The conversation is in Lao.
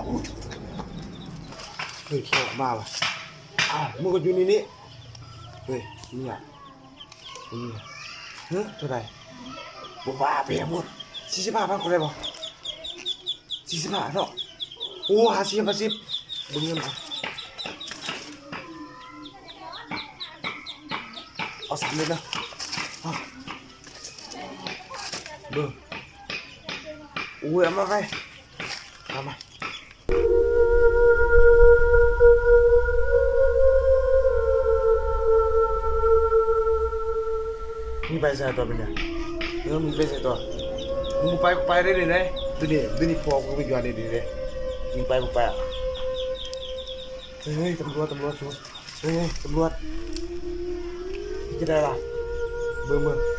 ເຮີ້ຍ ເຂົາອອກມາວ່າ ອ້າວ ມັນກໍຢູ່ໃນນີ້ ເຮີ້ຍ ເມຍ ເມຍ ເຮີ້ຍ ເທົ່າໃດ ບໍ່ວ່າໄປຫາໝົດ ສີ່ສິບຫ້າພັນ ກໍໄດ້ບໍ່? ສີ່ສິບຫ້າເນາະ ໂອ້ ຫ້າສິບ ຫ້າສິບ ເບິ່ງເງິນກ່ອນ ເອົາສາມເມັດເດີ ເອົາ ເບິ່ງ ໂອ້ຍ ເອົາມາໄປ ເອົາມາ ມຶງໄປໃສຕໍ່ໄປນີ້ ເອີ ມຶງໄປໃສຕໍ່ ມຶງບໍ່ໄປ ກູໄປເດ້ ເດ້ ເດ້ ດຽວນີ້ ດຽວນີ້ພໍ່ກູໄປຢູ່ຫັ້ນເດ້ ເດ້ ມຶງໄປ ບໍ່ໄປ ເຮີ້ຍ ຕຳຫຼວດ ຕຳຫຼວດ ສູ ເຮີ້ຍ ຕຳຫຼວດ ເຮັດຈັ່ງໃດລະ ເບິ່ງ ເບິ່ງ